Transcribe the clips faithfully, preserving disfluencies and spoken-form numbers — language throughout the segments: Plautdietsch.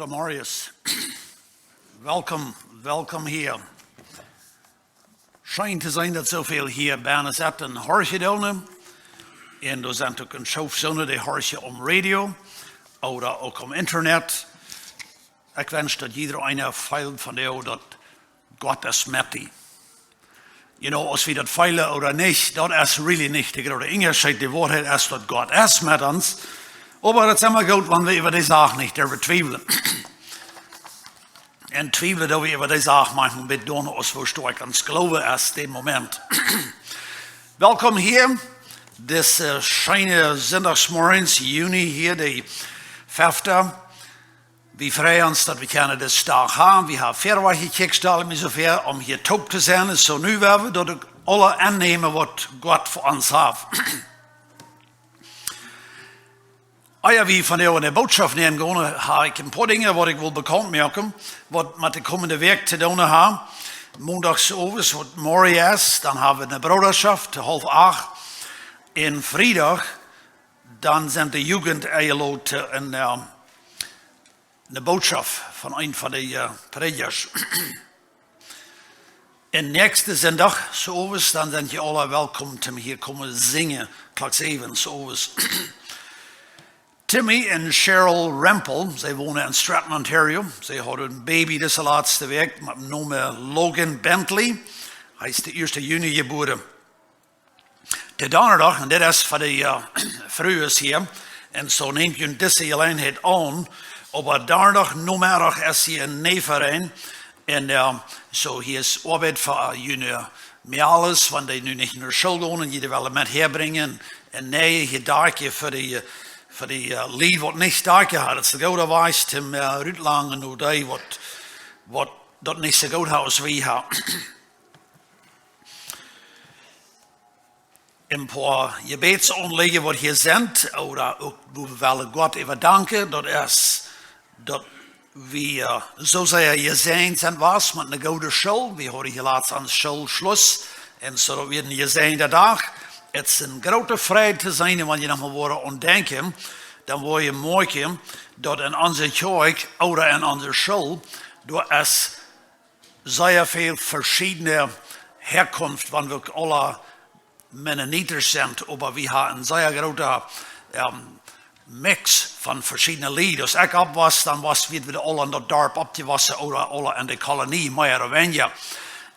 Marius, welkom, welkom hia. Scheen to seenen, daut soo väl hia bennen sent un horchen doonen. Un doa sent uk een Schoof soone, dee horchen om Radio ooda uk om Internet. Ekj wensch, daut jieda eena feelt von dee, daut Gott es met die. You know, aus wie daut feelen ooda nich, daut es really nich de groote Unjascheet. De Woarheit es, daut Gott es met ons. Oba daut es emma goot, wan wie äwa dee Sach nich derwen twiewlen. Un twiewlen, daut wie äwa dee Sach maunchmol een bät doonen, aus woo stoakj ons Gloowen es, dän Moment. Welkom hia, dise scheene Sindachsmorjes, Juni hia, de fefte. Wie freien ons, daut wie kjennen disen Dach haben. Wie haben väl wajch jekjikjt, stal mie soo väa, om hia toop to sennen. Un soo nu woa wie daut uk aula aunnämen, waut Gott fa ons haft. Ea wie von de Bootschoft nämen gonen, hab ekj een poa Dinja, waut ekj well bekaunt moaken, waut met de komende Wäakj to doonen haben. Mondachs owes, waut morjen es, dan haben wie eene Broodaschoft, haulf acht. Un Friedach, dan sent de Jugend enjelot, äh, een, äh, eene Bootschoft von een von de, äh, Prädjasch. Un näakjsten Sindach, soo owes, dan sent jie aula welkom, om hia komen sinjen, Klock säwen, soo owes. Timmy un Cheryl Rempel, see wonen en Stratton, Ontario. See hauden een Baby dise latste Wäakj met dän Nomen Logan Bentley. Hee es de ieeschte Juni jebuaren. De Donnadach, un dit es fa de, äh, Frues hia, un soo nämt jie dise Jeläajenheit aun, oba Donnadach Nomeddach es hia een Näaverein, un, äh, soo hia es Oabeit fa, äh, june Mejales, wan dee nu nich no School gonen, un jie dee wellen met häabrinjen, un nä, hia Dakj fa de, fa de, äh, Lied, waut nich Dakj haben, daut es een gooda Wajch, om, äh, rutlangen no dee, waut, waut daut nich soo goot haben aus wie haben. Een poa Jebädsaunläajen, waut hia sent, ooda uk, woo wie wellen Gott äwadanken, daut es, daut wie, äh, soo sea jesäajent sent jewast met eene goode School. Wie hauden hia latst aun Schoolschluss, un soo daut wia een jesäajenda Dach. Et es eene groote Freid to seenen, wan jie noch mol woaren aun denkjen, dan woa jie moakjen, daut en onse Kjoakj ooda en onse School, doa es sea väl veschiedne Häakunft, wan wie uk aula Mennoniten sent, oba wie haben een sea groota, ähm, Mix von veschiedne Lied. Aus ekj oppwos, dan wia, wie wieren aula en daut Darp oppjewossen, aula, aula en de Kolonie, mea ooda weinja.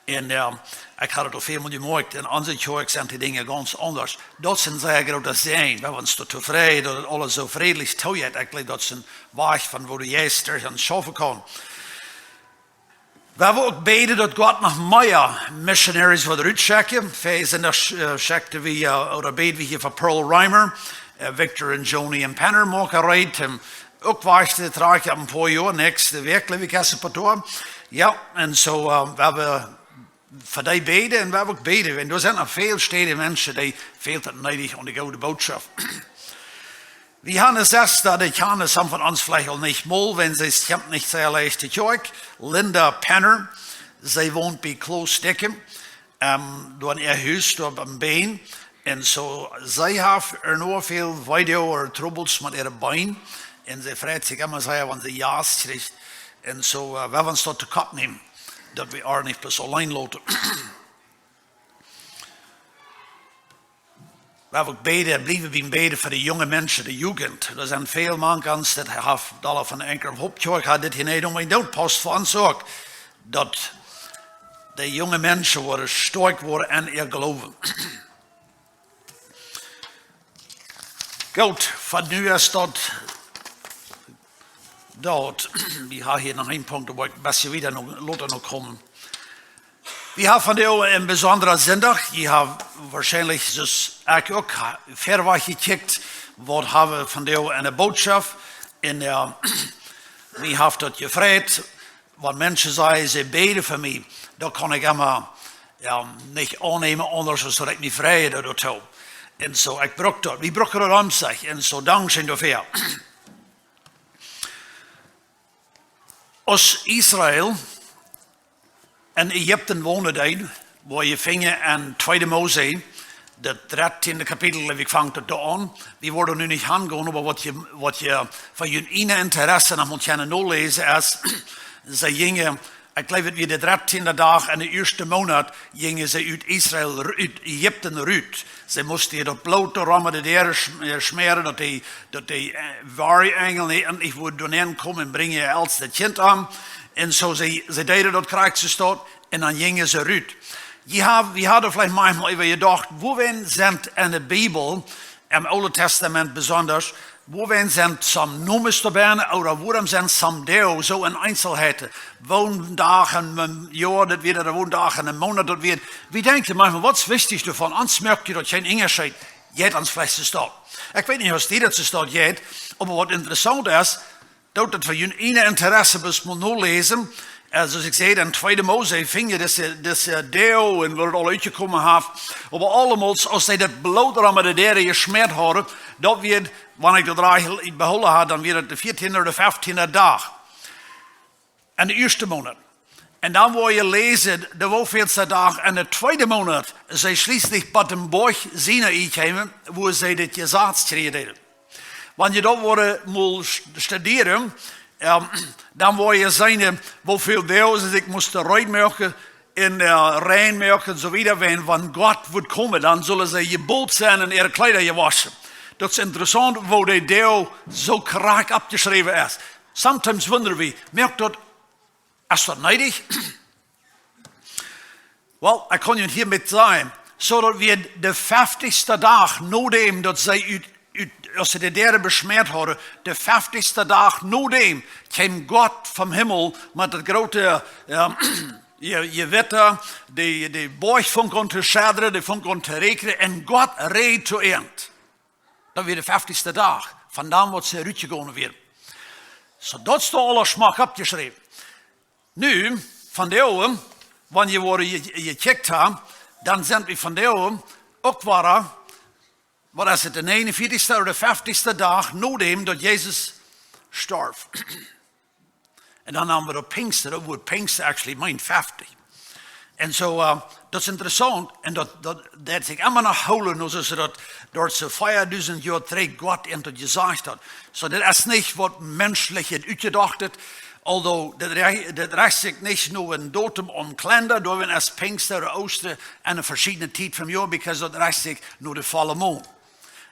Un, ähm, ekj haud daut aul väl mol jemoakjt, en onse Kjoakj sent dee Dinja gaunz aundasch. Daut es een sea groota Säajen, wie sent soo tofräd, daut et aules soo frädlich toojeit. Ekj jleew, daut es een Wajch von woo de Jeist derch ons schaufen kaun. Wie wellen uk bäden, daut Gott noch mea Missionaries woat rutschekjen. Väajen Sindach, äh, schekjten wie, äh, ooda bäden wie hia fa Pearl Reimer, äh, Victor un Joni un Penner moaken reed, ähm, uk wajch to trakjen een poa Joa, näakjste Wäakj, jleew ekj, es et Pastor. Jo, un soo, äh, wie wellen fa dee bäden un wie wellen uk bäden, wiels doa sent noch väl Städen Menschen, dee fält et needich aun de goode Bootschoft. Wie haben eene Sesta, dee kjanen some von ons veleicht aul nich mol, wiels see kjemt nich sea leicht to Kjoakj. Linda Penner, see wont bie Kloos Dickem, ähm, doa en äa Hus, doa biem Been. Un soo, see haft ea noch väl Video ooda Trubbels met äa Been. Un see freit sikj emma sea, wan see Jast kjricht. Un soo, äh, wie wellen ons daut to Kopp nämen, daut wie äa nich bloos auleen loten. Wie wellen uk bäden, bliewen bie bäden fa de junge Menschen, de Jugend. Doa sent väl mank ons, daut haft aul von Anchor of Hope Kjoakj, haft dit hia nich onbedinjt, daut pausst fa ons uk, daut de junge Menschen woaren stoakj woaren en äa Gloowen. Goot, fa nu es daut, daut, wie haben hia noch een Punkt, doa woa ekj een bät wieda no, lota no komen. Wie haben vondoag een besondra Sindach. Jie haben woarschienlich, soo aus ekj uk, väa Wäakj jekjikjt, waut haben wie vondoag enne Bootschoft. Un, äh, mie haft daut jefreit, wan Menschen sajen, see bäden fa mie, daut kaun ekj emma, jo, nich aunnämen, aundasch aus daut ekj mie frei doatoo. Un soo, ekj bruk daut. Wie brucken daut om sikj. Un soo, dankscheen doafäa. Aus Israel en Ägipten wonen deed, woa jie finjen en Tweede Mose, Daut dartieende Kapitel, jleew ekj, fangt daut doa aun. Wie woaren nu nich aungonen, oba waut jie, waut jie fa jun ieejnet Interesse noch mol kjennen noläsen es, see jinjen, ekj jleew, daut wia de dartieende Dach en dän ieeschten Moonat, jinjen see ut Israel, ru-, ut Ägipten rut. See musten hia daut Bloot doa rom de Däaren schm-, äh, schmäaren, daut dee, daut dee, äh, Woarenjel nich, nich wudden doa nenkomen un brinjen äa eltstet Kjint om. Un soo see, see deeden daut krakjt soo, un dan jinjen see rut. Jie ha-, wie haben veleicht maunchmol äwa jedocht, wuarom sent en de Bibel, em Oolen Tastament besonda, wuarom sent some Nomes doabie, ooda wuarom sent some Doag soo en Eenselheiten? Woo Dach em Joa daut wia, ooda woo Dach em Moonat daut wia. Wie denkjen maunchmol, waut es wichtich doavon? Ons moakt daut kjeen Unjascheet. Jeit ons veleicht soo. Ekj weet nich, aus die daut soo jeit, oba waut interessaunt es, daut daut fa jun ieejnet Interesse es, mol noläsen. Äh, soo aus ekj säd, en tweede Mose finj jie dise, dise Doag un woo daut aul utjekomen haft. Oba aulemol, aus see daut Bloot rom de Däaren jeschmäat hauden, daut wia, wan ekj daut rajcht behoolen ha, dan wia daut de vieetieende ooda de fieftieende Dach. En dän ieeschten Moonat. Un dan woa jie läsen, de wieväldste Dach en dän tweeden Moonat, see schlieslich bie dän Boajch Sinai kjeemen, wua see daut Jesaz kjrieen deeden. Wan jie daut woaren mol st-, studieren, ähm, dan woa jie seenen, woo väl Doag see sikj musten rein moaken un, äh, rein moaken un soo wieda. Wan, wan Gott wudd komen, dan sullen see jebult sennen un äare Kjleeda jewoschen. Daut es interessaunt, woo de Doag soo krakjt oppjeschräwen es. Sometimes wonder wie, moakt daut, es daut needich? Well, ekj kaun junt hia met sajen, soo daut wia de feftichste Dach nodäm daut see ut, ut, aus see de Däaren beschmäat hauden, de feftichste Dach nodäm kjeem Gott vom Himmel met daut groote, ähm, Je-, Jewitta, de, de Boajch funk aun to schaddren, dee funk aun to räakjnen, un Gott räd to an. Daut wia de feftichste Dach, von dan waut see rutjegonen wieren. Soo, daut es doa aules schmock oppjeschräwen. Nu, vondoag, wan jie woaren je-, jekjikjt haben, dan sent wie vondoag uk wada, waut es daut, de negenunvieetichste ooda de feftichste Dach nodäm daut Jesus storf. Un dan haben wie daut Pinjsten, daut Wuat Pinjsten actually meent feftich. Un soo, äh, daut es interessaunt, un daut, daut, daut haft sikj emma noch jehoolen, aus see daut doa soo veadusent Joa trigj Gott an daut jesajcht haud. Soo, daut es nich waut menschlich utjedocht es, although daut re-, daut rajcht sikj nich no een Datum om Kalenda, doawäajen es Pinjsten ooda Oostren en eene veschiedne Tiet vom Joa, because daut rajcht sikj no de volle Moon.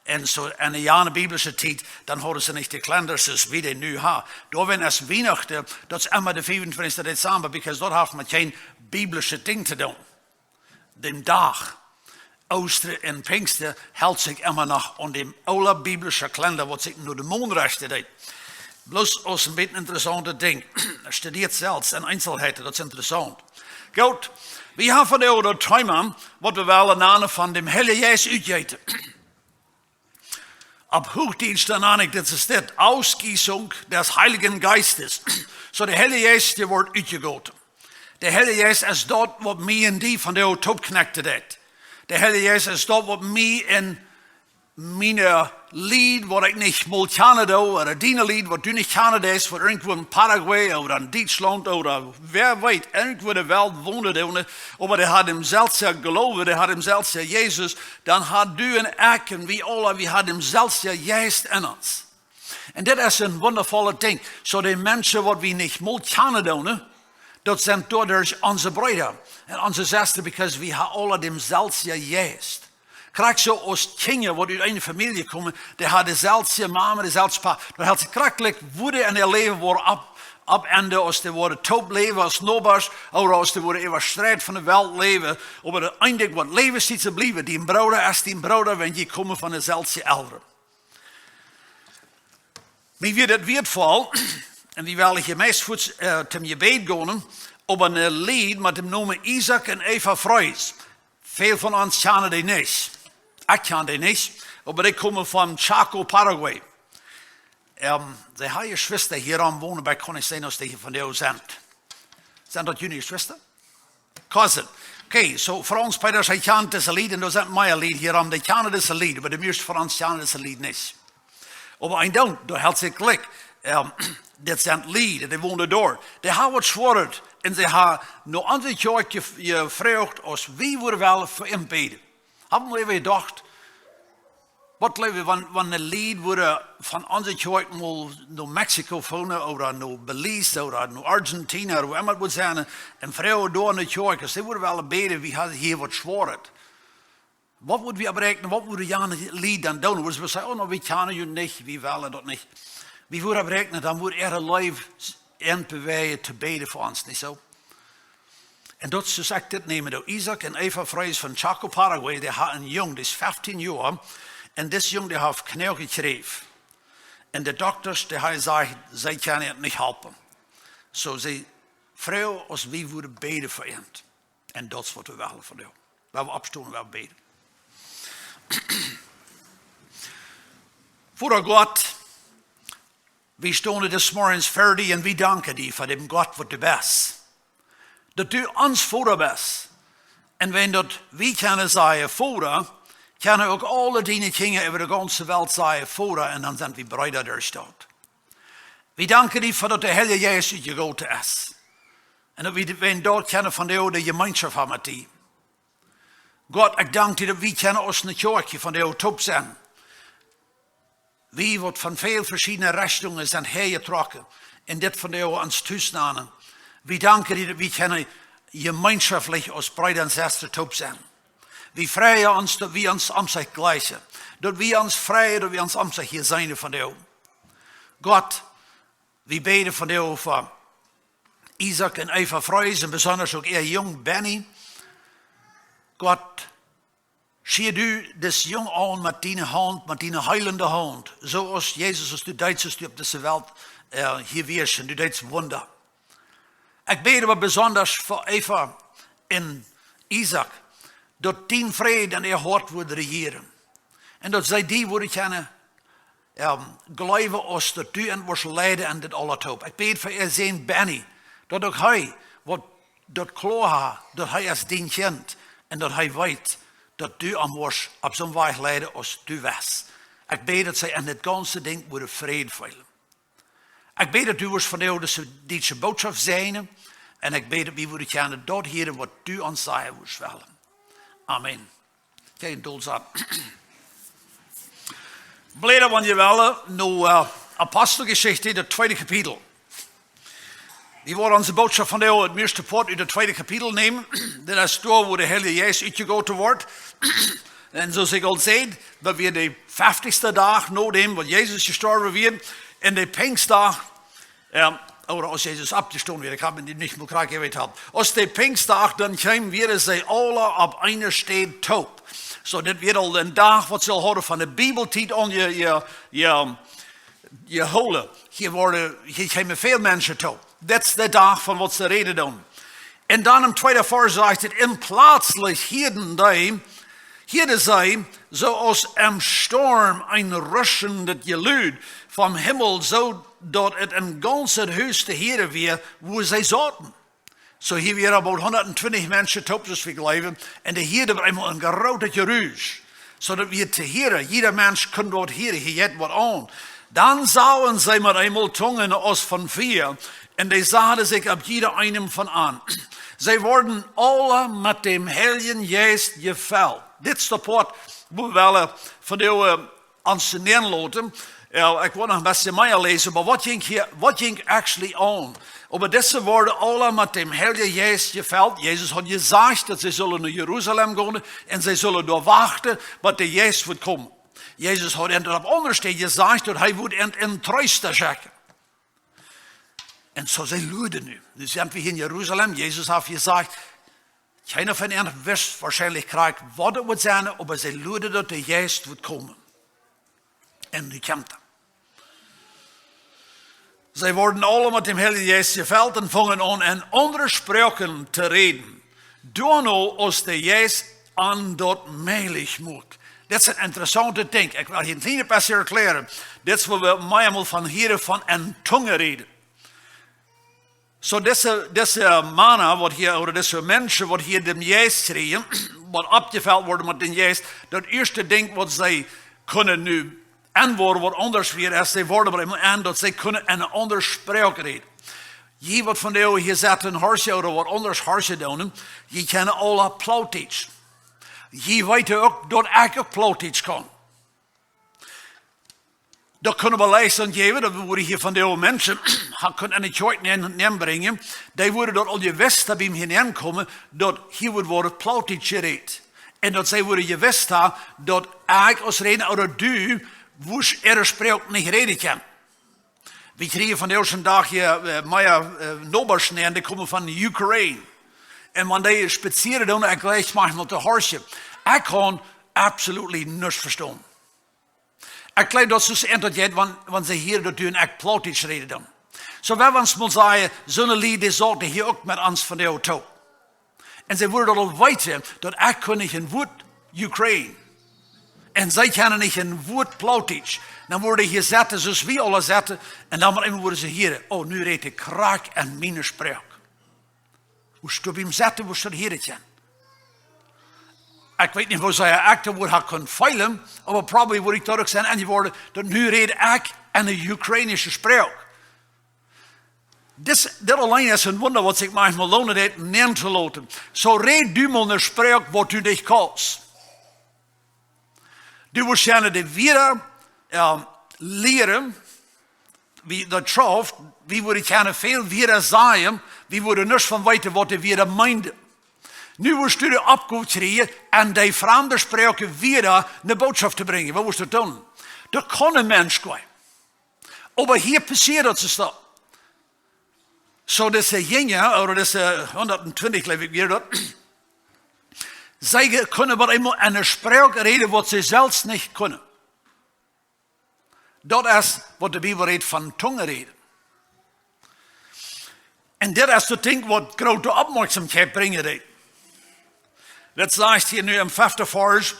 Un soo, en de jane biblische Tiet, dan hauden see nich de Kalenders, soo aus wie dee nu haben. Doawäajen es Wienachten, daut es emma de fiefuntwintichste Dezember, because daut haft met kjeen biblische Dinj to doonen. Dän Dach, Oostren un Pinjsten, helt sikj emma noch aun dän oolen biblischen Kalenda, waut sikj no de Moon rechten deed. Bloos aus een bät interessaunt Dinj. Studieet selfst en Eenselheiten, daut es interessaunt. Goot, wie haben vondoag daut Thema, waut wie wellen nanen von dän Heiljen Jeist utjeeten. Opp Huachdietsch dan nenne ekj dit, es dit, Ausgießung des Heiligen Geistes. Soo, de Heilje Jeist, dee woat utjegoten. De Heilje Jeist es daut, waut mie un die vondoag toopkjnekjen deit. De Heilje Jeist es daut, waut mie un miene Lied, waut ekj nich mol kjanen doo, ooda diene Lied, waut du nich kjanen deist, waut irjentwua en Paraguay ooda en Dietschlaunt ooda wäa weet, irjentwua en de Welt wonen doonen, oba dee haben dänselwjen Gloowen, dee haben dänselwjen Jesus, dan hast du un ekj un wie aula, wie haben dänselwjen Jeist en ons. Un dit es een wundavolet Dinj. Soo, de Menschen, waut wie nich mol kjanen doonen, daut sent doaderch onse Breeda un onse Sestren, because wie haben aula dänselwjen Jeist. Krakjt soo aus Kjinja, waut ut eene Famielje komen, dee haben deeselwje Mame, deeselwja Pa. Daut helt sikj krakjt jlikj, woo dee en äa Läwen woaren opp, opp Enj, aus dee woaren toop läwen aus Nobasch, ooda aus dee woaren äwastreit von de Welt läwen. Oba daut eent Dinkj, waut läwensjeit es bliewen, dien Brooda es dien Brooda, wan jie komen von deeselwje Elren. Mie wia daut wieetvoll, un wie wellen hia meist fuaz, äh, toom Jebäd gonen, opp een Lied met dän Nomen Isaak un Eva Freus. Väl von ons kjanen dee nich. Ekj kjan dee nich, oba dee komen von Chaco, Paraguay. Ähm, see haben Jeschwista hia aum wonen, oba ekj kaun nich seenen, aus dee hia vondoag sent. Sent daut june Jeschwista? Cousin. Okay, soo, Franz Peters, hee kjant dise Lied, un doa sent mea Lied hia aum, dee kjanen dise Lied, oba de mieeschte von ons kjanen dise Lied nich. Oba eent Dinkj, daut helt sikj jlikj, ähm, dit sent Lied, dee wonen doa. Dee haben waut Schwoaret, un see haben no onse Kjoakj jef-, jefroacht, aus wie wudden wellen fa an bäden. Haben wie jedocht, waut jleew wie, wan, wan de Lied wudden von onse Kjoakj mol no Mexiko foaren ooda no Belize ooda no Argentina ooda wua emma daut wudd sennen, un froagen doa enne Kjoakj, aus see wudden wellen bäden, wie haben hia waut Schwoaret. Waut wudden wie oppräakjnen, waut wudden jane Lied dan doonen? Wudden see sajen: "Oh, no, wie kjennen junt nich, wie wellen daut nich." Wie wudden oppräakjnen, dan wudd äare Leew an bewäajen to bäden fa ons, nich soo? Un daut es, ekj dit nämen, doa Isaak un Eva Frees von Chaco, Paraguay, dee hauden eenen Jung, dee es feftieen Joa, un dis Jung, dee haft Knoakjenkjräft. Un de Doktasch, dee haben jesajcht, see kjennen am nich halpen. Soo, see froagen, aus wie wudden bäden fa am. Un daut es waut wie wellen von die. Lot ons oppstonen, wie bäden. Voda Gott, wie stonen dis Morjens ver die un wie danken die fa dän Gott, waut du best. Daut du ons Voda best. Un wan daut wie kjennen sajen Voda, kjennen uk aule diene Kjinja äwa de gaunze Welt sajen Voda, un dan sent wie Breeda derch daut. Wie danken die fa daut de Heilje Jeist utjegoten es. Un daut wie, wan daut kjennen von die de Jemeenschoft haben met die. Gott, ekj dank die daut wie kjennen aus eene Kjoakj von die toop sennen. Wie, waut von väl veschiedne Richtungen sent häajetrocken, un dit von die ons tus nanen. Wie danken die daut wie kjennen jemeenschoftlich aus Breeda un Sestren toop sennen. Wie freien ons, daut wie ons omsich jlikjen. Daut wie ons freien, daut wie ons omsich hia seenen von die. Gott, wie bäden von die fa Isaak un Eva Frees un besonda uk äa Jung Benny. Gott, schia du dis Jung aun met diene Haunt, met diene heelende Haunt, soo aus Jesus, aus du deetst, aus du opp dise Welt, äh, hia wieescht, un du deetst Wunda. Ekj bäd oba besonda fa Eva un Isaak, daut dien Fräd en äa Hoat wudd rejieren. Un daut see die wudden kjennen, ähm, jleewen, aus daut du an wurscht leiden en dit aules toop. Ekj bäd fa äa Sän Benny, daut uk hee woat daut kloa haben, daut hee es dien Kjint un daut hee weet, daut du am wurscht opp soon Wajch leiden, aus du west. Ekj bäd, daut see en dit gaunze Dinkj wudden Fräd feelen. Ekj bäd, daut du wurscht vondoag dise dietsche Bootschoft säajnen. Un ekj bäd, daut wie wudden kjennen daut hieren, waut du ons sajen wurscht wellen. Amen. Kjikj, dol saul. Bläda, wan jie wellen, no, äh, Aposteljeschicht, daut tweede Kapitel. Wie woaren onse Bootschoft vondoag daut mieeschte Poat ut daut tweede Kapitel nämen. Daut es doa, wua de Heilje Jeist utjegoten woat. Un soo aus ekj aul säd, daut wia de feftichste Dach no däm, waut Jesus jestorwen wia. Un de Pinjsdach, jo, ooda aus Jesus oppjestonen wia, ekj hab mie nich mea krakjt jewäten. Aus de Pinjsdach dan kjeem, wieren see aule opp eene Städ toop. Soo, dit wia aul een Dach, waut see aul hauden von de Bibeltiet aun je, je, je, jehoolen. Hia worden, hia kjeemen väl Menschen toop. Dit es de Dach, von waut see räden doonen. Un dan em tweeden Varsch sajcht et: "Un pletslich hieeden dee, hieeden see, soo aus em Storm, een ruschendet Jelud vom Himmel, soo daut et em gaunzen Hus to hieren wia, wua see sauten." Soo, hia wieren about hundat twintich Menschen toop, soo aus wie jleewen, un dee hieeden opp eemol een grootet Jerusch. Soo daut wia to hieren, jieda Mensch kunn daut hieren, hia jeit waut aun. Dan sagen see met eemol Tungen aus von Fia, un dee saten sikj opp jieda eenem von an. See worden aule met däm Heiljen Jeist jefelt. Dit es de Poat, wua wie wellen vondoag, äh, ons nenloten. Jo, ekj well noch een bät mea läsen, oba waut jinkj hia, waut jinkj actually aun? Oba dise worden aule met däm Heiljen Jeist jefelt. Jesus haud jesajcht, daut see sullen no Jerusalem gonen un see sullen doa wachten, bat de Jeist wudd komen. Jesus haud an doa opp aundre Städ jesajcht, daut hee wudd an een Treesta schekjen. Un soo see luaden nu. Nu sent wie hia en Jerusalem. Jesus haft jesajcht, kjeena von an wist woarschienlich krakjt, waut et wudd sennen, oba see luaden, daut de Jeist wudd komen. Un nu kjemt hee. See worden aule met däm Heiljen Jeist jefelt un fungen aun, en aundre Sproaken to räden, doano aus de Jeist an daut mäajlich muak. Dit es een interessauntet Dinkj. Ekj well hia een kjlien bät erkjlären. Dit es, wua wie mea mol von hieren, von en Tungen räden. Soo, dise, dise Mana, waut hia, ooda dise Menschen, waut hia dän Jeist kjrieen, waut oppjefelt worden met dän Jeist, daut ieeschte Dinkj, waut see kunnen nu enwoaren, waut aundasch wia, es, see worden opp eemol en, daut see kunnen en eene aundre Sproak räden. Jie, waut vondoag hia seten un horchen, ooda waut aundasch horchen doonen, jie kjennen aule Plautdietsch. Jie weeten uk, daut ekj uk Plautdietsch kaun. Daut kunn oba leicht soo jäwen, daut wie wudden hia von de Menschen, ha kunnen enne Kjoakj nenn, nennbrinjen, dee wudden daut aul jewist haben biem hia nennkomen, daut hia wudd woaren Plautdietsch jerät. Un daut see wudden jewist haben, daut ekj aus Redna ooda du, woo äare Sproak nich räden kaun. Wie kjrieen von de ieeschte Dach hia, äh, mea, äh, Nobasch nenn, dee komen von Ukraine. Un wan dee spazieren, dan ekj jleich maunchmol to horchen. Ekj kaun absolutely nuscht vestonen. Ekj jleew, daut es endat jeit, wan, wan see hieren, daut du un ekj Plautdietsch räden dan. Soo, wie wellen mol sajen, soone Lied, dee sauten hia uk met ons von de Auto. Un see wudden daut aul weeten, daut ekj kunn nich een Wuat Ukraine. Un see kjennen nich een Wuat Plautdietsch. Dan wudden see hia sitten, soo aus wie aule sitten. Un dan met eemol wudden see hieren, oh, nu rät hee krakjt en miene Sproak. Woo steit bie am sitten, woo steit hia daut aun? Ekj weet nich, woo see ekj daut wudd haben kunnen feelen, oba probably wudd ekj daut uk sennen enjeworden, daut nu rät ekj en de ukrainische Sproak. Dit, dit auleen es een Wunda, waut sikj maunchmol loonen deit, nenn to loten. Soo räd du mol ne Sproak, waut du nich kaust. Du woascht kjennen de Wieed, ähm, lieren, wie daut schauft, wie wudden kjennen väl Wieed sajen, wie wudden nuscht von weeten, waut de Wieed meenden. Nu woascht du de Oppgow kjrieen, en de framde Sproak wieda ne Botschaft to brinjen. Waut woascht du doonen? Daut kaun een Mensch gonen. Oba hia passieet daut soo. Soo dise Jinja, ooda dise hundat twintich, jleew ekj, wia daut, see kunnen opp eemol ne Sproak räden, waut see selfst nich kunnen. Daut es, waut de Bibel rät von Tungen räden. Un dit es daut Dinkj, waut groote Oppmoakjsomkjeit brinjen deit. Daut sajcht hia nu em feften Varsch,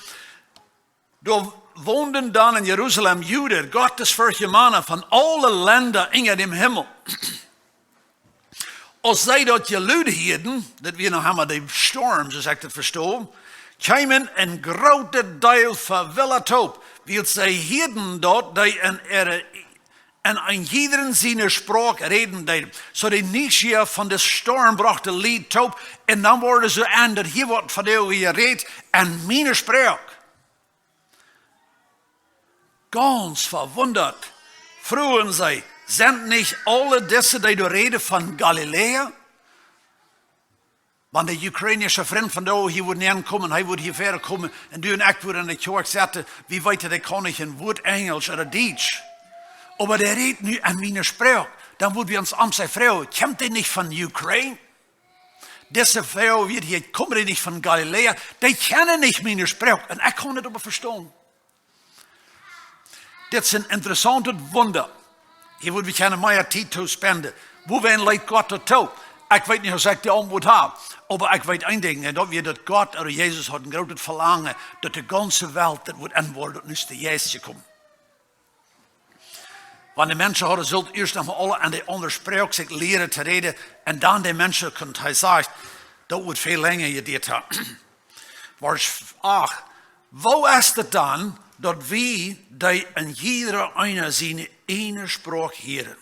doa wonden dan en Jerusalem Juden, gottesferchtje Mana von aule Lenda unja däm Himmel. Aus see daut Jelud hieeden, daut wia noch emma de Storm, soo aus ekj daut vesto, kjeemen een grootet Deel vewillat toop, wiels see hieeden daut, dee en äare, en een jiedren siene Sproak räden deeden. Soo de Nieschia von de Storm brocht de Lied toop, un dan worden see aun, daut hia woat von de jerät en miene Sproak. Gaunz vewundat fruagen see, sent nich aule dise, dee doa räden, von Galiläa? Wan de ukrainische Frint von doa hia wudd nenkomen, hee wudd hia wieda komen, un du un ekj wudden enne Kjoakj sitten, wie weeten, dee kaun nich een Wuat Enjelsch ooda Dietsch. Oba dee rät nu en miene Sproak. Dan wudden wie ons aum sajen, Fru, kjemt dee nich von Ukraine? Dise Fru, wia hia, kjemt dee nich von Galiläa? Dee kjennen nich miene Sproak. Un ekj kaun daut oba vestonen. Dit es een interessauntet Wunda. Hia wudd wie kjennen mea Tiet to spenden. Wuarom leet Gott daut too? Ekj weet nich, aus ekj de Auntwuat hab. Oba ekj weet een Dinkj, un daut wia, daut Gott, ooda Jesus, haud een grootet Velangen, daut de gaunze Welt daut wudd enwoaren, daut nu es de Jeist jekomen. Wan de Menschen hauden sullt ieescht noch mol aule en de aundre Sproak sikj lieren to räden, un dan de Menschen kunnen, hee sajcht, daut wudd väl lenja jeduat haben. Varsch acht. Woo es daut dan, daut wie, dee en jieda eena siene ieejne Sproak hieren?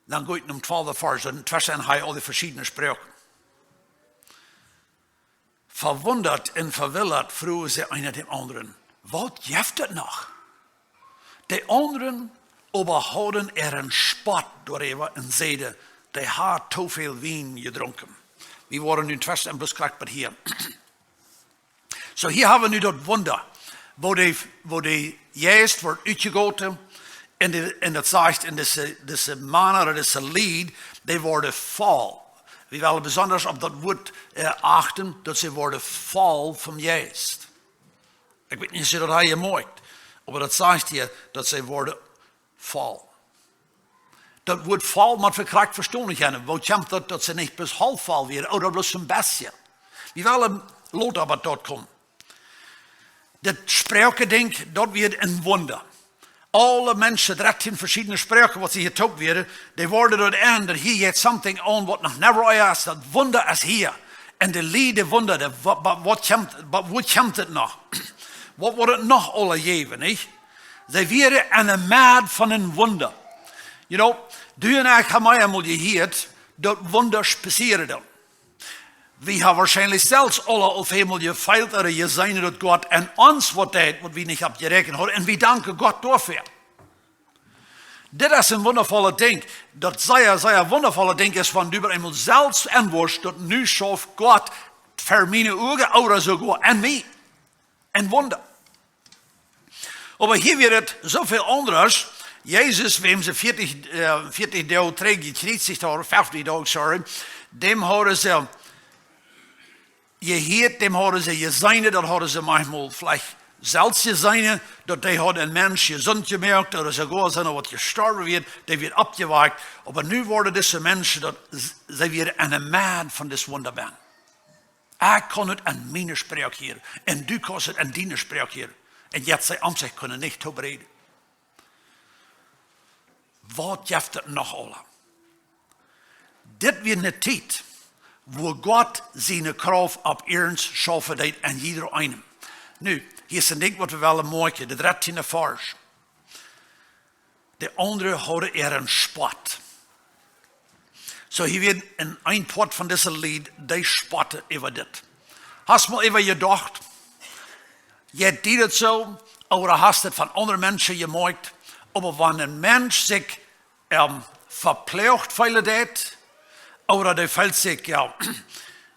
Dan go ekj nom twalften Varsch, un tweschen hee aul de veschiedne Sproaken. Vewundat un vewillat fruagen see eena däm aundren: Waut jeft et noch? De aundre oba hauden äaren Spott doaräwa un säden: Dee haft too väl Wien jedrunken. Wie woaren nu tweschen bloos krakjt bat hia. Soo, hia hab wie nu daut Wunda, woo de, woo de Jeist woat utjegoten, un de, un daut sajcht, un dise, dise Mana ooda dise Lied, dee worden voll. Wie wellen besonda opp daut Wuat, äh, achten, daut see worden voll vom Jeist. Ekj weet nich, aus jie daut haben jemoakjt, oba daut sajcht hia, daut see worden voll. Daut Wuat voll mott wie krakjt vestonen kjennen. Woo kjemt daut, daut see nich bloos haulf voll wieren, ooda bloos een bät? Wie wellen lota bat daut komen. Daut Sproakendinkj, daut wia een Wunda. Aule Menschen, dartieen veschiedne Sproaken, waut see hia toop wieren, dee worden doa endat hia jeit something aun, waut noch never es. Daut Wunda es hia. Un de Lied, de Wunda, de, wa-, wa-, waut kjemt, wa-, woo kjemt et noch? Waut woat et noch aula jäwen, nich? See wieren enne Medd von een Wunda. You know, du un ekj haben eemol jehieet, daut Wunda passieeden dan. Wie haben wahrscheinlich selfst aule aul väl mol jefeelt ooda jeseenen, daut Gott aun ons waut deed, waut wie nich opp jeräakjent hauden. Un wie danken Gott doafäa. Dit es een wundavollet Dinkj. Daut sea, sea wundavollet Dinkj es, wan du bie eemol selfst enwoascht, daut nu schauft Gott ver miene Uagen ooda soogoa aun mie een Wunda. Oba hia wia et soo väl aundasch. Jesus, wäm see veatich, äh, veatich Doag trigj jekjriezicht hauden, feftich Doag, sorry, däm hauden see jehieet, däm hauden see jeseenen, daut hauden see maunchmol veleicht selfst jeseenen, daut dee haud een Mensch jesunt jemoakt ooda soogoa sent waut jestorwen wia, dee wia oppjewakjt. Oba nu worden dise Menschen, daut s-, see wieren aun de Medd von dit Wunda benn. Ekj kaun et aun miene Sproak hieren. Un du kaust et aun diene Sproak hieren. Un jie, see aum sikj kunnen nich toop räden. Waut jeft et noch aula? Dit wia eene Tiet, wua Gott siene Krauft opp iernst schaufen deed aun jieda eenem. Nu, hia es een Dinkj waut wie wellen moakjen, de dartieende Varsch. De aundre hauden äaren Spott. Soo, hia wia een, een Poat von dise Lied, dee spotten äwa dit. Hast mol äwa jedocht, jeit die daut soo, ooda hast du et von aundre Menschen jemoakjt, oba wan een Mensch sikj, ähm, veploagt feelen deit, ooda dee feelt sikj, jo,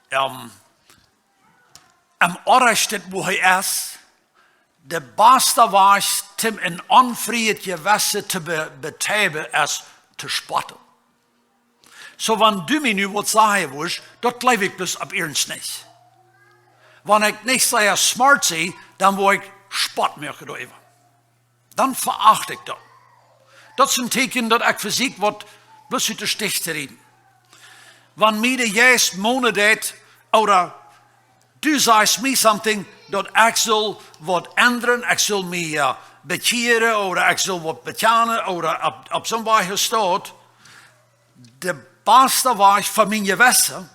ähm, aum onrajchten, wua hee es, de baste Wajch, om een onfrieet Jewessen to be-, betäuben, es to spotten. Soo, wan du mie nu waut sajen wurscht, daut jleew ekj bloos opp iernst nich. Wan ekj nich sea smart sie, dan woa ekj Spott moaken doaräwa. Dan veacht ekj daut. Daut es een Tieekjen, daut ekj vesieekj waut bloos ut de Stich to räden. Wan mie de Jeist monen deit, ooda du sajchst mie something, daut ekj saul waut endren, ekj saul mie, äh, bekjieren, ooda ekj saul waut bekjanen, ooda opp, opp soon Wajch es daut, de baste Wajch fa mien Jewessen,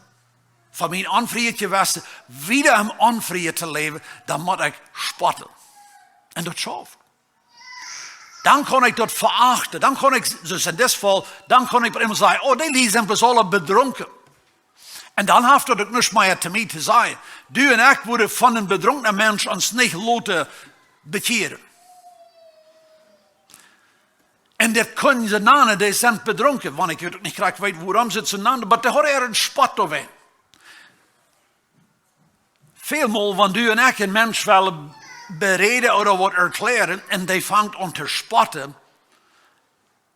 fa mien onfrieet Jewessen, wieda em Onfrieden to läwen, dan mott ekj spotten. Un daut schauft. Dan kaun ekj daut veachten. Dan kaun ekj, soo aus en dit Faul, dan kaun ekj bie eemol sajen, oh, dee Lied sent bloos aula bedrunken. Un dan haft daut uk nuscht mea to mie to sajen. Du un ekj wudden von een bedrunkna Mensch ons nich loten bekjieren. Un dit kjennen see nanen, dee sent bedrunken, wan ekj uk nich krakjt weet, wuarom see et soo nanen, oba dee hauden äaren Spott doawäajen. Välmol, wan du un ekj een Mensch wellen beräden ooda waut erklären un dee fangt aun to spotten,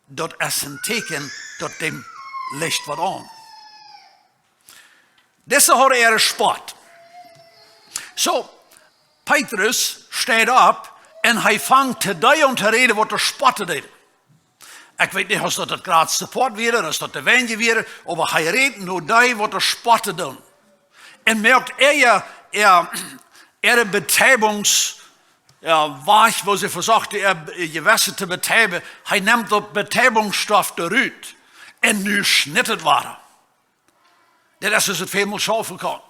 daut es een Tieekjen, daut däm licht waut aun. Dise hauden äaren Spott. Soo, Petrus steit opp un hee fangt to dee aun to räden, waut doa spotten deeden. Ekj weet nich, aus daut daut jratste Poat wia, aus daut de weinje wieren, oba hee rät no dee, waut doa spotten doonen. Un moakt äa, äa, äare Betäubungs-, jo, Wajch, wua see vesochten, äa Jewessen to betäuben. Hee nemt daut Betäubungsstoff doarut. Un nu schnitt et wada. Dit es, aus et välmol schaufen kaun.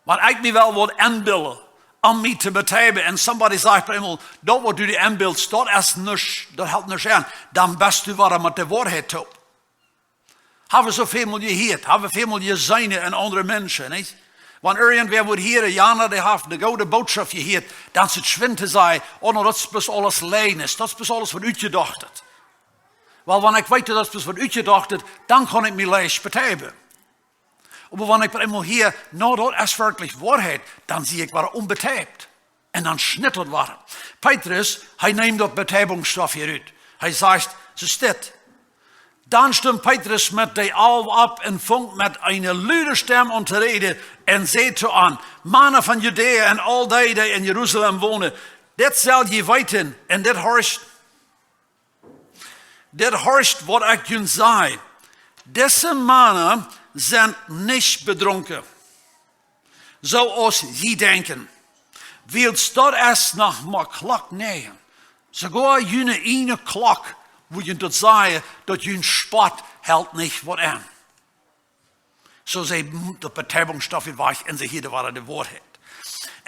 Wan ekj mie well waut enbillen, om mie to betäuben, un somebody sajcht bie eemol, daut waut du die enbilst, daut es nuscht, daut helt nuscht aun, dan best du wada met de Woarheit toop. Haben wie soo välmol jehieet, haben wie välmol jeseenen en aundre Menschen, nich? Wan irjentwäa woat hieren, Jana, dee haft eene goode Bootschoft jehieet, dan es et schwind to sajen, oh, no, daut es bloos aules Läajes, daut es bloos aules waut utjedocht es. Wiels wan ekj weet, daut es bloos waut utjedocht es, dan kaun ekj mie leicht betäuben. Oba wan ekj bie eemol hia, no, daut es werkjlich Woarheit, dan sie ekj wada onbetäubt. Un dan schnitt daut wada. Petrus, hee nemt daut Betäubungsstoff hia rut. Hee sajcht, soo steit: Dan stunt Petrus met dee alf opp un funk met eene lude Stemm aun to räden un säd to an: Mana von Judäa un aul dee, dee en Jerusalem wonen, dit sell jie weeten, un dit horcht Dit horcht, waut ekj junt saj. Dise Mana sent nich bedrunken, soo aus jie denkjen. Wiels daut es noch mau Klock näajen. Soogoa june ieejne Klock, wua jie daut sajen, daut jun Spott helt nich waut aun. Soo see daut Betäubungsstoff wajch un see hieeden wada de Woarheit.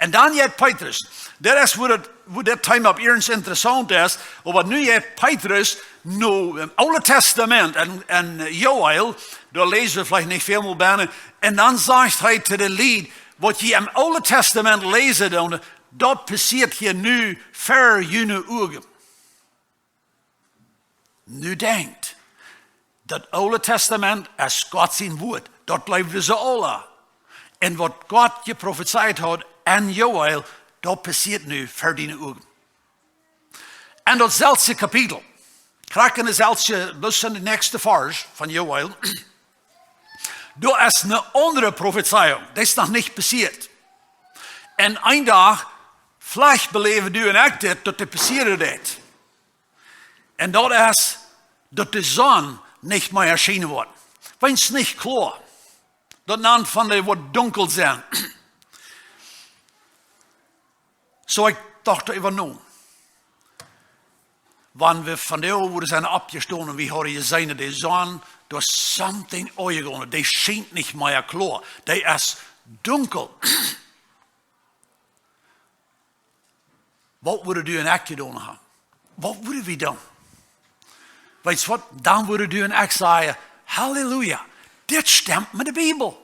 Un dan jeit Petrus, daut es, wua daut, wua dit Thema opp iernst interessaunt es, oba nu jeit Petrus Nu, em Oolen Tastament, en, en Joel, doa läsen wie veleicht nich väl mol benne. Un dan sajcht hee to de Lied, waut jie em Oolen Tastament läsen doonen, daut passieet hia nu ver june Uagen. Nu denkjt, daut Oole Tastament es Gott sien Wuat. Daut jleewen see aula. Un waut Gott jeprofezeit haud aun Joel, daut passieet nu ver diene Uagen. En daut selwje Kapitel, krakjt en daut selwje, bloos en de näakjste Varsch von Joel, doa es eene aundre Profezeiunk, dee es noch nich passieet. Un een Dach, veleicht beläwen du un ekj dit, daut dit passieren woat. Un daut es, daut de Sonn nich mea schienen woat. Wan et nich kloa. Daut nant von de woat dunkel sennen. Soo ekj docht äwa no. Wan wie vondoag wudden sennen oppjestonen, wie hauden jeseenen, de Sonn, doa es something aunjegonen, dee schient nich mea kloa, dee es dunkel. Waut wudden du un ekj jedonen haben? Waut wudden wie doonen? Weetst waut? Dan wudden du un ekj sajen, Halleluja, dit stemt met de Bibel.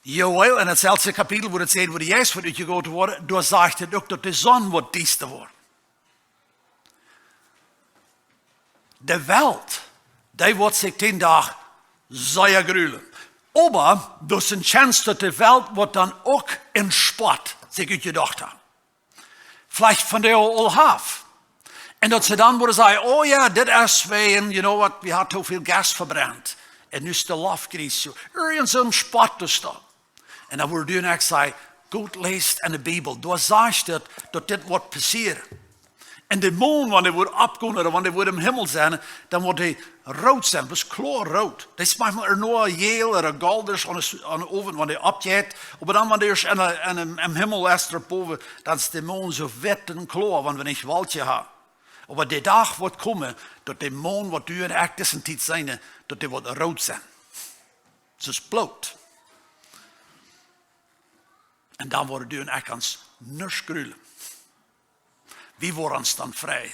Joel, en daut selwje Kapitel, wua et sajcht, wua de Jeist woat utjegoten woaren, doa sajcht et uk, daut de Sonn woat diesta woaren. De Welt, dee woat sikj dän Dach sea grulen. Oba doa es eene Chance, daut de Welt woat dan uk en Spott sikj utjedocht haben. Veleicht vondoag aul haft. Un daut see dan wudden sajen, oh jo, dit es wäajen, you know what, wie haben too väl Gas vebrent. Un nu es de Loft gries. Irjent soon Spott es daut. Un dan wudden du un ekj sajen, Gott läst en de Bibel, doa sajcht et, daut dit woat passieren. Un de Mon, wan dee woat oppgonen, ooda wan dee woat em Himmel sennen, dan woat dee root sennen, bloos kloa root. Dee es maunchmol noch jäl ooda goldisch aun de, aun de Owent, wan dee oppjeit. Oba dan, wan dee ieescht en, en, em, em Himmel es, doa bowen, dan es de Mon soo witt un kloa, wan wie nich Wolkjen haben. Oba de Dach woat komen, daut de Mon, waut du un ekj dise Tiet seenen, daut dee woat root sennen. Daut es Bloot. Un dan woaren du un ekj ons nuscht grulen. Wie woaren ons dan frei.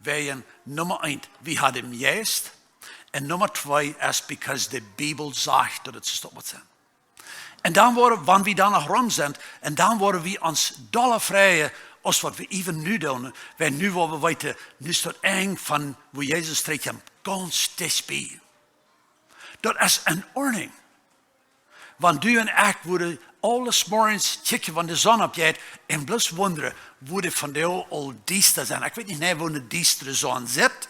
Wäajen Numma eent, wie haben dän Jeist. Un Numma twee es because de Bibel sajcht, daut et soo woat sennen. Un dan woaren, wan wie dan noch rom sent, un dan woaren wie ons dolla freien, aus waut wie even nu doonen, wan nu woa wie weeten, nu es daut Enj von, wua Jesus trigjkjemt, gaunz dicht bie. Daut es en Ordnunk. Wan du un ekj wudden aules morjens kjikjen, wan de Sonn oppjeit, un bloos wundren, wudd et vondoag aul diesta sennen. Ekj weet nich, woo ne diestre Sonn sitt.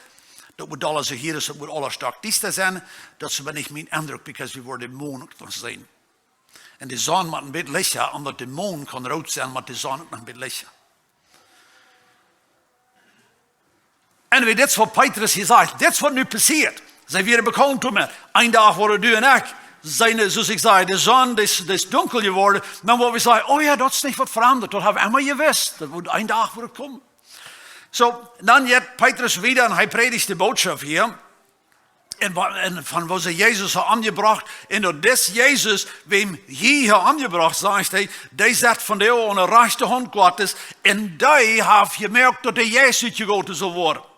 Daut woat aules soo hia, daut woat aules stoakj diesta sennen. Daut es oba nich mien Endruck, because wie woaren de Mon uk noch seenen. Un de Sonn mott een bät lichten, omdaut de Mon kaun root sennen, mott de Sonn uk noch een bät lichten. Un wie dit waut Petrus hia sajcht, dit waut nu passieet, see wieren bekaunt doamet. Een Dach woaren du un ekj seenen, soo aus ekj säd, de Sonn, dee es, dee es dunkel jeworden. Dan woa wie sajen, oh jo, daut es nich waut Framdet, daut hab wie emma jewist. Daut woat een Dach woat komen. Soo, dan jeit Petrus wieda un hee prädicht de Bootschoft hia. Un wa-, un von woo see Jesus haben omjebrocht. Un daut dis Jesus, wäm jie haben omjebrocht, sajcht hee, dee sett vondoag aun de rajchte Haunt Gottes. Un dee haft jemoakt, daut de Jeist utjegoten saul woaren.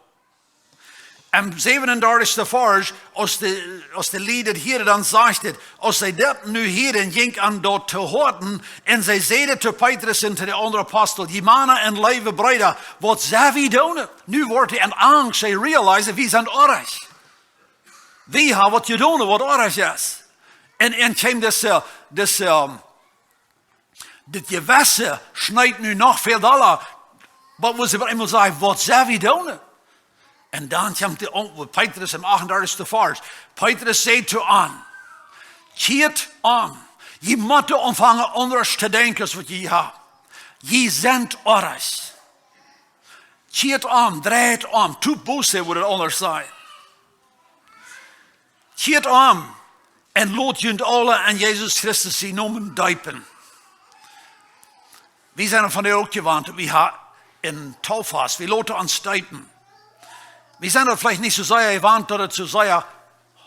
Em säwenundartichsten Varsch, aus de, aus de Lied daut hieeden, dan sajcht et, aus see daut nu hieeden, jinkj an daut to Hoaten, un see säden to Petrus un to de aundre Apostel, jie Mana un leewe Breeda, waut sell wie doonen? Nu woaren dee en Angst, see realizen, wie sent oajch. Wie haben waut jedonen, waut oajch es. Un, un kjeem dise, dise, ähm, dit Jewessen schnitt nu noch väl dolla. Waut mott wie opp eemol sajen, waut sell wie doonen? Un dan kjemt de Auntwuat, Petrus em achtundartichsten Varsch. Petrus säd to an, kjieet om. Jie motten aunfangen aundasch to denkjen aus waut jie haben. Jie sent oajch. Kjieet om, dreit om, tut Buße, wudd et aundasch sennen. Kjieet om un lot junt aula en Jesus Christus sienen Nomen deepen. Wie sent vondoag uk jewant, wie haben en Taufas, wie loten ons deepen. Wie sent veleicht nich soo sea jewant, daut et soo sea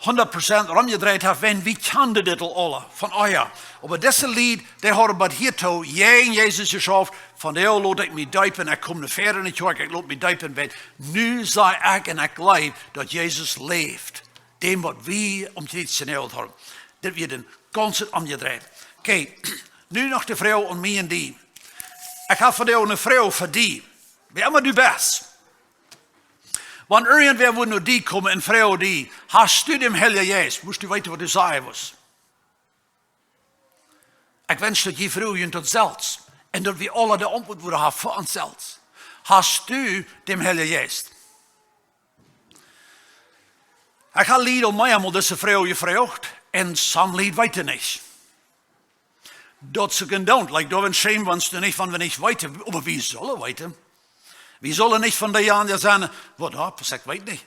hundat Prozent romjedreit haft, wan wie kjanden dit aul aule von ea. Oba dise Lied, dee hauden bat hia too jäajen Jesus jeschauft, von doa lot ekj mie deepen, ekj kom no väaren enne Kjoakj, ekj lot mie deepen, wan nu saj ekj un ekj jleew daut Jesus läft. Däm waut wie aum Kjriez jenäajelt hauden. Dit wia dan gaunz omjedreit. Okay, nu noch de Froag aun mie un die. Ekj hab fa die eene Froag fa die. Wäa emma du best. Wan irjentwäa wudd no die komen un froagen die: "Hast du dän Heiljen Jeist?" Wurscht du weeten waut du sajen wurscht? Ekj wensch daut jie froagen daut selfst. Un daut wie aule de Auntwuat wudden haben fa ons selfst. Hast du dän Heiljen Jeist? Ekj hab Lied aul meamol dise Froag jefroacht un some Lied weeten nich. Daut es uk een don't. Like, doa schämen wie ons nich von, wan wie nich weeten, oba wie sellen weeten. Wie sellen nich von dee aundre sennen, waut, ja, pass, ekj weet nich.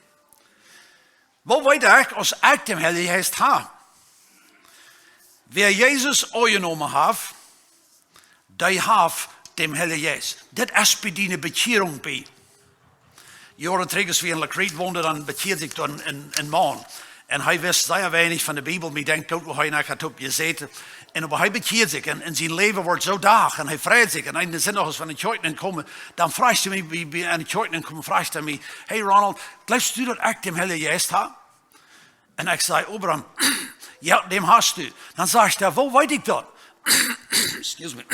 Woo weet ekj, aus ekj dän Heiljen Jeist hab? Wäa Jesus aunjenomen haft, dee haft dän Heiljen Jeist. Dit es bie diene Bekjierunk bie. Joaren trigj, aus wie en La Crete woonden, dan bekjieed sikj doa een, een, een Maun. Un hee wist sea weinich von de Bibel, mie denkjt uk, woo hee noch haud opp jesäten. Un oba hee bekjieed sikj un, un sien Läwen wort soo dach un hee freid sikj. Un eenen Sindach, aus wie enne Kjoakj nenkomen, dan fruach hee mie, wie, wie enne Kjoakj nenkomen, fruach hee mie: "Hey Ronald, jleefst du daut ekj dän Heiljen Jeist hab?" Un ekj säd: "Abraham, jo, dän hast du." Dan sajcht hee: "Woo weet ekj daut?" Excuse me.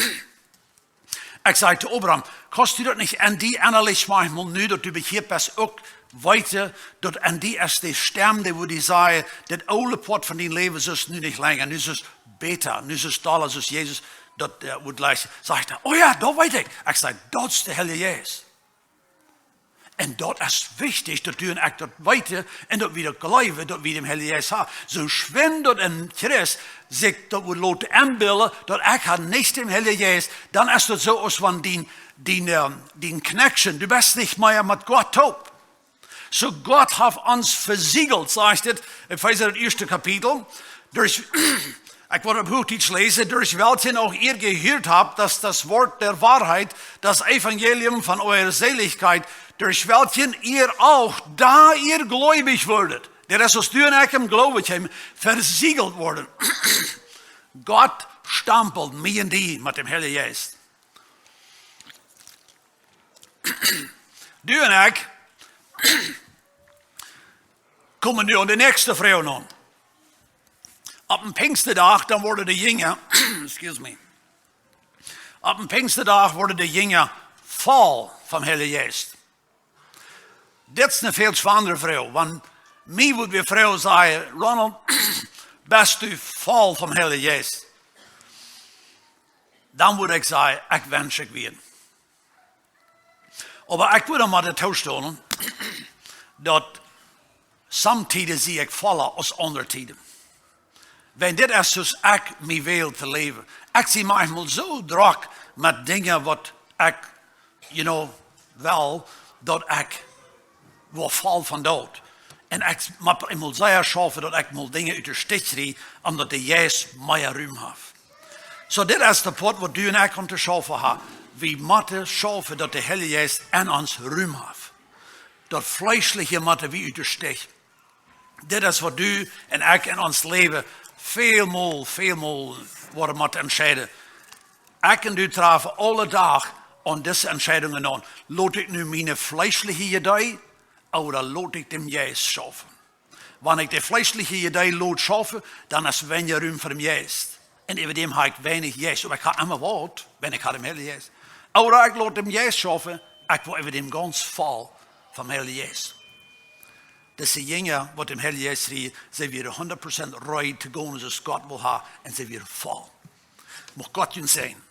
Ekj säd to Abraham: "Kaust du daut nich aun die ennalich manchmol, nu daut du bekjieet best, uk weeten, daut aun die es de Stemm, dee wudd die sajen, daut oole Poat von dien Läwen es nu nich lenja, nu es et bäta, nu es et dolla, nu es Jesus, daut, eh, wudd jlikj." Sajcht hee: "Oh jo, daut weet ekj." Ekj säd: "Daut es de Heilje Jeist." Un daut es wichtich, daut du un ekj daut weeten un daut wie daut jleewen, daut wie dän Heiljen Jeist haben. Soo schwind daut een Christ sikj daut wudd loten enbillen, daut ekj hab nich dän Heiljen Jeist, dan es daut soo aus wan dien, dien, ehm, dien connection, du best nich mea met Gott toop. Soo Gott haft ons versiegelt, sajcht et, Efeesa daut ieeschte Kapitel, derch, ekj woa opp Huachdietsch läsen: "Durch welchen auch ihr gehört habt, dass das Wort der Wahrheit, das Evangelium von eurer Seligkeit, durch welchen ihr auch, da ihr gläubig wurdet." Daut es, aus du un ekj em Gloowen kjeemen, versiegelt worden. Gott stampelt mie un die met dän Heiljen Jeist. Du un ekj komen nu aun de näakjste Froag aun. Opp dän Pinjstendach, dan worden de Jinja, excuse me, opp dän Pinjstendach worden de Jinja voll vom Heiljen Jeist. Dit es eene väl schwoarere Froag, wan mie wudd wäa froagen, sajen: "Ronald, best du voll vom Heiljen Jeist?" Dan wudd ekj sajen: "Ekj wensch ekj wia." Oba ekj wudd mau daut toostonen, daut sommje Tieden sie ekj volla aus aundre Tieden. Wan dit es soo aus ekj mie well to läwen. Ekj sie maunchmol soo drock met Dinja waut ekj, you know, well, daut ekj woa voll von daut. Un ekj mott eemol sea schaufen daut ekj mol Dinja ut de Stich kjrie, om daut de Jeist mea Rum haft. Soo, dit es de Poat waut du un ekj aun to schaufen haben. Wie motten schaufen daut de Heilje Jeist en ons Rum haft. Daut Fleeschliche motten wie ut de Stich. Dit es waut du un ekj en ons Läwen välmol, välmol woaren motten entscheiden. Ekj un du trafen aule Dach aun dise Entscheidungen aun. Lot ekj nu miene fleeschliche Idee ooda lot ekj dän Jeist schaufen? Wan ekj de fleeschliche Idee lot schaufen, dan es weinja Rum fa dän Jeist. Un äwa däm hab ekj weinich Jeist, oba ekj hab emma waut, wan ekj hab dän Heiljen Jeist. Ooda ekj lot dän Jeist schaufen, ekj woa äwa däm gaunz voll vom Heiljen Jeist. Dise Jinja, waut dän Heiljen Jeist kjrieejen, see wieren hundat Prozent reed to gonen, soo aus Gott wull haben, un see wieren voll. Mucht Gott junt säajnen.